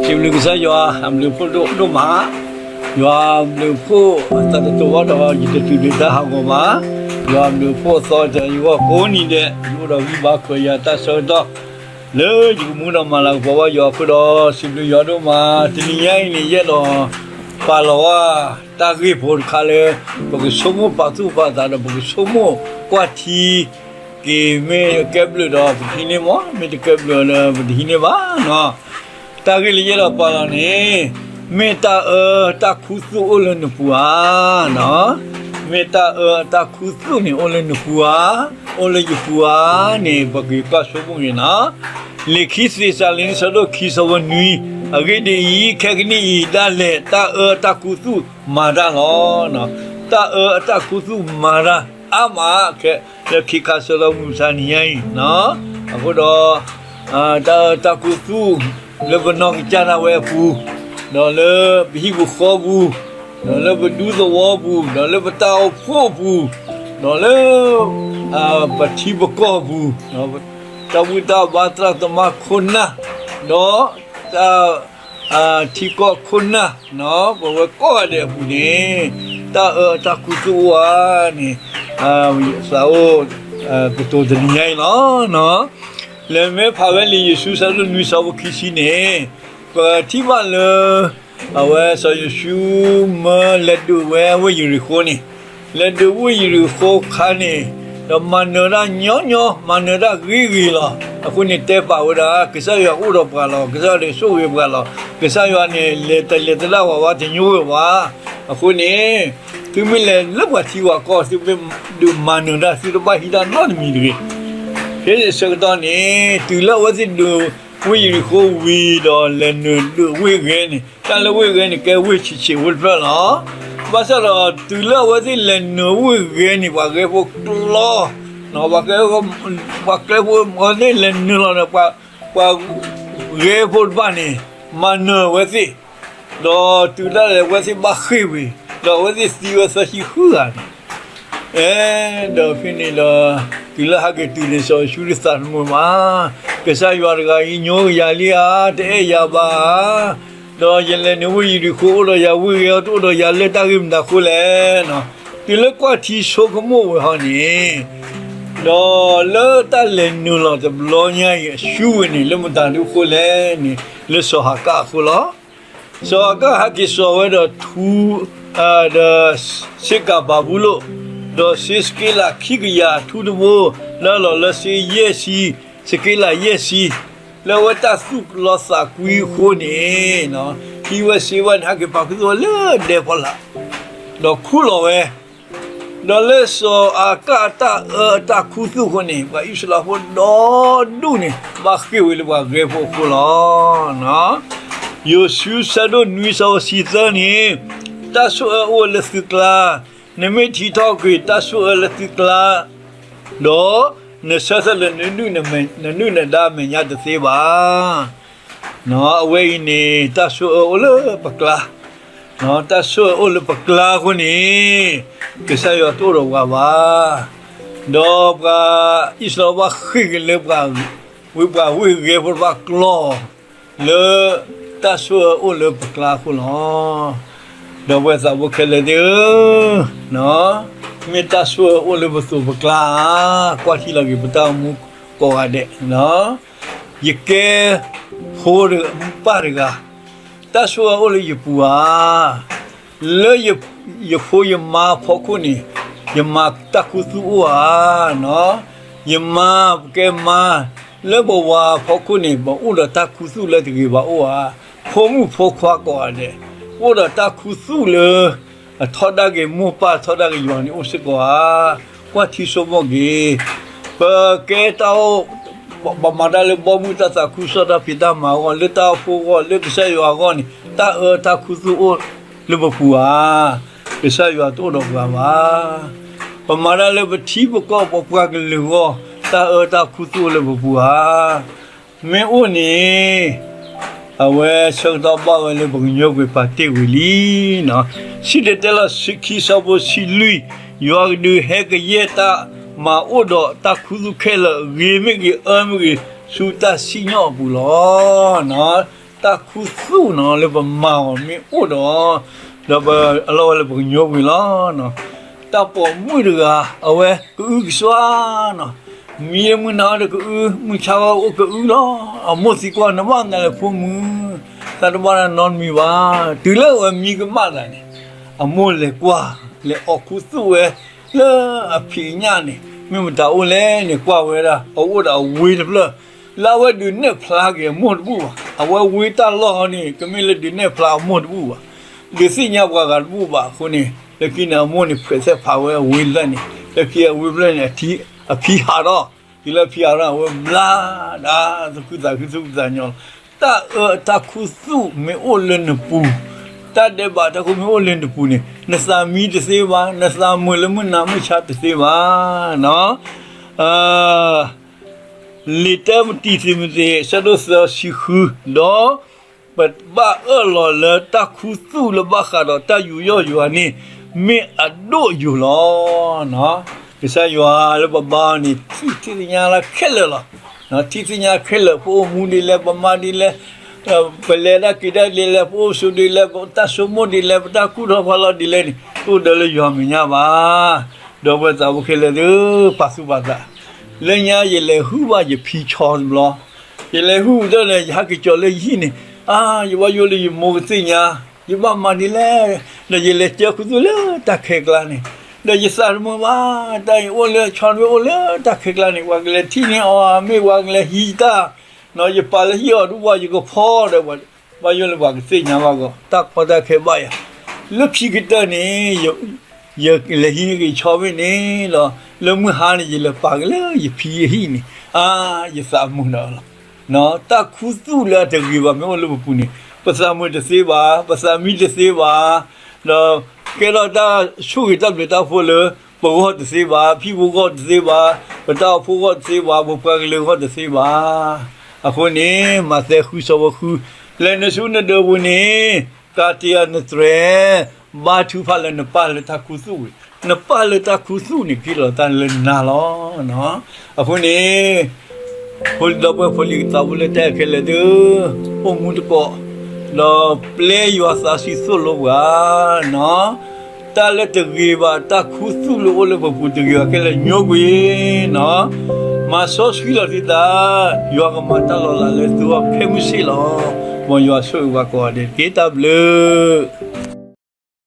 စံးဘျုးကစၢ်ယွၤ အဘျုးဖှိၣ်ဒိၣ်ဒိၣ်မး, ယွၤအဘျုးဖှိၣ်အသးတတိၤဘၣ်ဒီး ယတတုၤဒံးတၢ်ဟးဂီၤဘၣ်, ယွၤအဘျုးဖှိၣ်အသီတၢ်ယဂီၢ်ကိးနံၤဒဲး ယအိၣ်ဒီးဂံၢ်ဘါခွဲးယာ်တၢ်ဆၢကတီၢ် လၢယကမူဒီးမၤလၤကပီၤဘၣ်ယွၤအဃိဒီး စံးဘျုးယွၤဒိၣ်မး, တနံၤညါအံၤန့ၣ် ယအဲၣ်ဒိး ပာ်လီၤဝဲ တၢ်ဂ့ၢ်ဖိတခါလၢ ပကဆိကမိၣ်ပာ်သူၣ်ပာ်သးဒီး ပကဆိကမိၣ်ကွၢ်ထံ က့ၤမ့ၢ်ကဲဘျုးဒီးပကဟံးန့ၢ်မး, မ့ၢ်တကဲဘျုးဒီးပတဟံးန့ၢ်ဘၣ်နီၤ. တၢ်ဂ့ၢ်လၢယအဲၣ်ဒိးပာ်လီၤန့ၣ် မ့ၢ်တၢ်အၢတၢ်ခူသူၣ်အိၣ်လၢနပူၤဧါနီၤ. မ့ၢ်တၢ်အၢတၢ်ခူသူၣ်န့ၣ်အိၣ်လၢနပူၤဧါ, အိၣ်လၢယပူၤဧါန့ၣ် ပက့ၤကွၢ်ဆိကမိၣ်က့ၤနီၤ. လံာ်ခံသ့းစၤလနံ အဆၢဒိၣ်ခံ အဆၢဖိနွံ, အဂ့ၢ်ဒ်အံၤ, ခဲကနံၣ်အံၤဒၣ်လဲာ် တၢ်အၢတၢ်ခူသူၣ်မၤတၢ်လီၤ. တၢ်အၢတၢ်ခူသူၣ်မၤတၢ်အါမး ခဲလၢခံခါဆၢလၢမုၢ်မဆါနံၤညါအံၤ, အဃိဒီး တၢ်အၢတၢ်ခူသူၣ် လၢပနီၢ်ကစၢ်ဒၣ်ဝဲအပူၤ, ဒီးလၢပဟံၣ်ပဃီပူၤ, ဒီးလၢပဒူသဝီပူၤ, ဒီးလၢပတၢ်အိၣ်ဖှိၣ်ပူၤ, ဒီးလၢ ပထံပကီၢ်ပူၤ, တၢ်ဘူၣ်တၢ်ဘါသရၣ်သမါခိၣ်နၢ်, ဒီးတၢ် ထံကီၢ်ခိၣ်နၢ်, ပဝဲကိးဂၤဒဲးအပူၤန့ၣ် တၢ်အၢတၢ်ခူသူၣ်အိၣ်ဧါန့ၣ် သးအိၣ် ကတိၤတနံၤညါအံၤလီၤ. လၢမ့ၢ်ဖးဝဲလံာ်ယိၤၡူ အဆၢဒိၣ်နွံ အဆၢဖိခံဆံန့ၣ် ပထံၣ်ဘၣ်လၢ အဝဲစီၤယိၤၡူ မၢလဲၤဒုးဝဲဝ့ၢ်ယရံၤဃိန့ၣ်, လဲၤဒုးဝ့ၢ်ယရံၤဃိအခါန့ၣ်, ဒီးမၤနၢၤတၢ်ညီညီ, မၤနၢၤတၢ်ဂ့ၤဂ့ၤလီၤ. အဃိန့ၣ်တဲပာ်ဝဲဒၣ် ကစၢ်ယွၤအိၣ်ဒီးပှၤလီၤ, ကစၢ်ယွၤန့ၣ်ဆိၣ်ဂ့ၤပှၤလီၤ, ကစၢ်ယွၤန့ၣ် လဲၤတလဲၤသဒၣ်ဝဲဘၣ် တညိကွံာ်ဘၣ်. အဃိန့ၣ် သုမ့ၢ်လဲၤလၢပှၤထံပှၤကီၢ် သုမ့ၢ်ဒုးမၤနၢၤတၢ် သုတဘၣ်ဟံးတၢ်နီတမံၤတဂ့ၤ. ဖဲန့ၣ်ဆၢကတီၢ်န့ၣ် တုၤလၢအဝဲသ့ၣ်ဒုး ဝ့ၢ်ယရံၤဃိဝံၤဒီးလဲၤနုာ်ဒုးဝ့ၢ်ဂဲန့ၣ်, တၢ်လၢဝ့ၢ်ဂဲန့ၣ် ကဲဝ့ၢ်ဆံးဆံးဖိတဖျၢၣ်လီၤ. ဘၣ်ဆၣ်ဒီးတုၤလၢအဝဲသ့ၣ်လဲၤနုာ်ဝ့ၢ်ဂဲန့ၣ် ပှၤဂဲဖိကျီ, ပှၤကျဲဖိ ပှၤသ့ၣ်လဲၤနုာ်လီၤဒီး ပှၤဂဲဖိတဖၣ်န့ၣ် မၤနၢၤအဝဲသ့ၣ်, ဒီးတုၤဒၣ်လဲာ်အဝဲသ့ၣ်ဘၣ်ဃ့ၢ်ဝံၤ, ဒီးအဝဲသ့ၣ်သံဝဲသၢဆံဃုဂၤန့ၣ် အဲ, ဒီးဖဲန့ၣ်ဒီး တုၤလၢဟဲက့ၤတုၤန့ၣ် စီၤယိၤၡူသးတမုာ်ဘၣ်, ကစၢ်ယွၤတဂၤအံၤ ညိယၤလံဧါ, တအဲၣ်ယၤဘၣ်ဧါ, ဒီးယလဲၤနုာ်ဝ့ၢ်ယရံၤဃိ အိၣ်ဒီးယၤဝ့ၢ်ဂဲ တအိၣ်ဒီးယၤလၢတၢ်ဂ့ၢ်မတၤအဃိလဲၣ်. တုၤလၢကွၢ်ထံဆိကမိၣ်ဝဲဟီန့ၣ်, ဒီးလၢတၢ်လဲၤနုာ်လီၤတဘျီညါအံၤ အရှုံးဝဲန့ၣ် လၢမတၤဒုအဃိလဲၣ်န့ၣ် လၢစီၤဟၤကၣ်အဃိလီၤ. စီၤဟၤကၣ်ဟဲက့ၤစိာ်ဝဲဒီးထူ, ဒီးစ့ကၤဘၤဘူလိၣ်, ဒီးစ့စက့လးခံကယၤထူတဘိ, လၢအလီၤလၢစ့ယဲၢ်ဆံ, စက့လးယဲၢ်ဆံ, လၢအဝဲတၢ်သူၣ်လီၤသးကွံအဃိန့ၣ်, ဟံးဝဲစ့ဝဲန့ၣ် ဟဲက့ၤပာ်ခူသူၣ်ဝဲလၢဒဲဖီလာ်, ဒီးခူၣ်လီၤဝဲ ဒီးလၢစီၤအၤကၣ်အတၢ်အၢအတၢ်ခူသူၣ်အဃိန့ၣ် ပှၤအံၣ်စရ့လးဖိဒီဒူၣ်န့ၣ် ဘၣ်ဃ့ၢ်ဝဲလၢပှၤဂဲၤဖိအဃိလီၤ. ယိၤၡူ ဆၢဒိၣ်နွံ ဆၢဖိတဆံသၢန့ၣ်, တၢ်ဆိၣ်အၢအိၣ်လၢသုကျါ, နမ့ၢ်ထံထီၣ်ကွံာ်တၢ်ဆိၣ်အၢလၢသုကျါ, ဒီးနဆၢထၢၣ်လၢနဒုၣ်နဒါမဲာ်ညါတသ့ဘၣ်. အဝဲအံၤန့ၣ် တၢ်ဆိၣ်အၢအိၣ်လၢပကျါ, တၢ်ဆိၣ်အၢအိၣ်လၢပကျါအဃိန့ၣ် ကစၢ်ယွၤတအိၣ်ဒီးပှၤဘၣ်. ဒီးပှၤအံၣ်စရ့လးဘၣ်ဃ့ၢ်က့ၤလၢပှၤ, ဝံၤပှၤဝ့ၢ်ဂဲၤဖိတဖၣ်ကျီ လၢတၢ်ဆိၣ်အၢအိၣ်လၢပကျါအဃိလီၤ. ဒီပုၢ်ဝဲၢ်သးဘိခဲလၢာ်သ့ၣ်ဧၢ, မ့ၢ်တၢ်ဆိၣ်အၢအိၣ်လၢပသိးပကျါဧါ, ကွၢ်ထံလီၤက့ၤပတၢ်အိၣ်မူကိးဂၤဒဲး, ယကဲဖိတဂၤမုၢ်ပၢ်တဂၤ, တၢ်ဆိၣ်အၢအိၣ်လၢယပူၤဧါ, လၢယဖိယမါအဖီခိၣ်န့ၣ် ယမၤတၢ်ခူသူၣ်အိၣ်ဧါ, ယမါပကဲမါ လၢပဝၤအဖီခိၣ်န့ၣ် ပအိၣ်ဒီးတၢ်ခူသူၣ်လၢတဂ့ၤဘၣ်အိၣ်ဧါ, ဖိမုၣ်ဖိခွါကိးဂၤဒဲး အိၣ်ဒီးတၢ်ခူသူၣ်လၢ အထီဒါက့ၤမိၢ်ပၢ်ထီဒါက့ၤယွၤန့ၣ်အိၣ်စ့ၢ်ကီးဧါ, ကွၢ်ထံဆိကမိၣ်က့ၤ, ပကဲတၢ်အိၣ်, ပမၤတၢ်လၢဘီမုၢ်တၢ်သးခုကစီၣ်တၢ်ဖံးတၢ်မၤအဂီၢ် လၢတၢ်အိၣ်ဖှိၣ်အဂီၢ် လၢကစၢ်ယွၤအဂီၢ်န့ၣ် တၢ်အၢတၢ်ခူသူၣ်အိၣ်လၢပပူၤဧါ, ကစၢ်ယွၤတအိၣ်ဒီးပှၤဘၣ်. ပမၤတၢ်လၢပထံပကီၢ်ပပှၤကလုာ်အဂီၢ် တၢ်အၢတၢ်ခူသူၣ်အိၣ်လၢပပူၤဧါ, မ့ၢ်အိၣ်န့ၣ် အဝဲဆၢကတီၢ်ဘၣ်ဝဲလၢပကညိကွံာ်ပာ်တ့ၢ်ဝံၤလံ. စံၣ်တဲၤတဲလီၤ ဆံခံ ဆၢဖိဆံလွံၢ်, ယွၤကဒုးဟဲကယဲၢ်တၢ်မၤအိၣ်ဒီးတၢ်ခူသူၣ်ခဲလၢာ် ဂ့ၤမ့ၢ်ဂ့ၤ အၢမ့ၢ်ဂ့ၤ ဆူတၢ်စံၣ်ညီၣ်အပူၤလီၤ. တၢ်ခူသူၣ်နီၤ လၢပမၤအီၤမ့ၢ်အိၣ်ဒီး, ဒီးပအလီၢ်ဝဲလၢပကညိကွံာ်လီၤ. တၢ်ပိာ်မုၣ်တဂၤ အဝဲကအုကစွါနီၤ, မံလၢမုၢ်နၤအီၤဒီးကအု, မုၢ်ဆါဝဲအိၣ်ကအုလီၤ. အမိၢ်သံကွၢ် နဘၣ်နၤလဲၣ်ဖိမုၣ်, သးတဘၣ်တၢ်နီတမံၤဘၣ်. တုၤလၢအဝဲမံကမၣ်သးန့ၣ်, အမိၢ်လဲၤကွၢ်, လဲၤအီၣ်ခူသူၣ်ဝဲ လၢအဖံးအညၣ်န့ၣ် မ့ၢ်မတၤအိၣ်လဲၣ်န့ၣ် ကွၢ်ဝဲဒၣ် အအိၣ်ဒီးအဝ့တဖျၢၣ် လၢအဝဲဒုးနဲၣ်ဖျါက့ၤအမိၢ်တဘူၣ်ဘၣ်. အဝဲဝ့တၢ်လီၢ်ဟီန့ၣ် ကမ့ၢ်လၢဒုးနဲၣ်ဖျါအမိၢ်တဘူၣ်ဘၣ်, ဒုးသ့ၣ်ညါပှၤဂၤတဘူၣ်ဘၣ်အဃိန့ၣ် လၢခံန့ၣ် အမိၢ်န့ၣ် ဖှဲးသဲဖးဝဲအဝ့တဖျၢၣ်န့ၣ်, လၢခံအဝ့တဖျၢၣ်န့ၣ် အဖံဟးထီၣ်, တုၤလၢအဖံဟးထီၣ် အဝဲဘျါဒၣ်သူၣ်ခုသးခုသူၣ်ခုသးညီလီၤ. တၢ်အၢတၢ်ခူသူၣ်မ့ၢ်အိၣ်လၢနပူၤ, တၢ်ဒဲးဘးတၢ်ခူမ့ၢ်အိၣ်လၢနပူၤန့ၣ် နသးမံတသ့ဘၣ်, နသးမုာ်လၢမုၢ်နၤမုၢ်ဆါတသ့ဘၣ်. လံာ်တၢ တံၤသံးမသ့း အဆၢဒိၣ်သၢ ဆံဃု, ဒီးပဘၣ်အၢၣ်လီၤလၢတၢ်ခူသူၣ်လၢဘၣ်ဃးဒီးတၢ်ယူးယီၣ်ယွၤန့ၣ် မ့ၢ်အဒိၣ်အယိာ်လီၤ. ကစၢ်ယွၤလၢပဘါအီၤန့ၣ် ထံၣ်သ့ၣ်ညါလၢခဲလၢာ်လီၤ. ထံၣ်သ့ၣ်ညါခဲလၢာ် ပအိၣ်မူဒ်လဲၣ်, ပမၤဒ်လဲၣ်, ပလဲၤတၢ်က့ၤတၢ်ဒ်လဲၣ်, ပအိၣ်ပဆိးဒ်လဲၣ်, ပတၢ်ဆိကမိၣ်ဒ်လဲၣ်, ပတၢ်ကူၣ်ထီၣ်ဖးလီၤဒ်လဲၣ်န့ၣ် တအိၣ်ဒၣ်လၢယွၤမဲာ်ညါဘၣ်. ဒီပုၢ်ဝဲၢ်သးဖိခဲလၢာ်သ့ၣ်ဧၢ, ပာ်သူၣ်ပာ်သး, လၢညါယလဲၤဟုၣ်ဘၣ်ယဖံဆီတဘျီ, ယလဲၤဟုၣ်တၢ်န့ၣ် ယဟဲက့ၤကၠီၤလၢယဟံၣ်န့ၣ်, အါ, ယဘၣ်ယိၣ်လၢယမိၢ်ကသ့ၣ်ညါ, ယဘၣ်မၤဒ်လဲၣ်, ဒီးယလဲၤကၢခူသူၣ်လၢတၢ်ခဲကျါန့ၣ်, ဒီးယသးတမုာ်ဘၣ်, တၢ်အံၤအိၣ်လၢဆီတဘ့ၣ်အိၣ်လၢတၢ်ခဲကျါန့ၣ် ပှၤကလဲၤထံၣ်န့ၢ်အီၤ, မ့ၢ်ပှၤကလဲၤဟံးတၢ်, ယပာ်လၢဟံၣ်အီၤဒုးဘၣ်ယကဖီဒီး ဘၣ်ယိၣ်လၢပှၤကသ့ၣ်ညါဘၣ်ဂီၢ် တၢ်ကီတၢ်ခဲဘၣ်ယၤ, လၢခံကတၢၢ်န့ၣ် ယလဲၤဟံးန့ၢ်က့ၤဆီဖဲန့ၣ်ဒီး လၢမုၢ်ဟါန့ၣ် ယလဲၤပာ်က့ၤလၢယဖံအဟံၣ်န့ၣ်, အါ, ယသးမုာ်ဒီးလီၤ. တၢ်ခူသူၣ်လၢအတဂ့ၤဘၣ်မ့ၢ်အိၣ်လၢပပူၤန့ၣ် ပသးမုာ်တသ့ဘၣ်, ပသးမံတသ့ဘၣ်, ဒီးကဲထီၣ်တၢ်ဆိၣ်ဂ့ၤတၢ်ဘျုးတၢ်ဖှိၣ်လၢပဂီၢ်တသ့ဘၣ်, ဖံဖိဂီၢ်တသ့ဘၣ်, ပတၢ်အိၣ်ဖှိၣ်ဂီၢ်တသ့ဘၣ်, ပပှၤကလုာ်ဂီၢ်တသ့ဘၣ်. အဃိန့ၣ် မးသဲဃုဆၢဖိဃု, လဲၤနုာ်ဆူနဒၢးပူၤန့ၣ် ကၤတံၤအနတြဲၤ ဘါထုကဖၣ်လၢနပၢ်လၢတၢ်ခူသူၣ်ဝံၤ, နပၢ်လၢတၢ်ခူသူၣ်န့ၣ် ကဟ့ၣ်လီၤတၢ်လၢနၤလီၤ. အဃိန့ၣ် ဖိလံၤဒီပုၢ်ဝဲၢ်ဖိလံၤသးဖိလၢတၢ်ခဲလၢာ်သ့ၣ်ဧၢ, အိၣ်မူတကိး, ဒီးပျဲယွၤသးစံသိၣ်လိပှၤ, တၢ်လၢတဂ့ၤဘၣ် တၢ်ခူသူၣ်လၢအိၣ်လၢပပူၤတဂ့ၤဘၣ်ခဲလၢာ်ညိကွံာ်နီၤ, မၤစီဆှံလီၤသုသး, ယွၤကမၤတၢ်လီၤလးလၢသုဂီၢ်ခဲမုၢ်ဆ့ၣ်လီၤ. မ်ယွၤဆိၣ်ဂ့ၤပှၤကိးဂၤဒဲးတက့ၢ်. တၢ်ဘျုး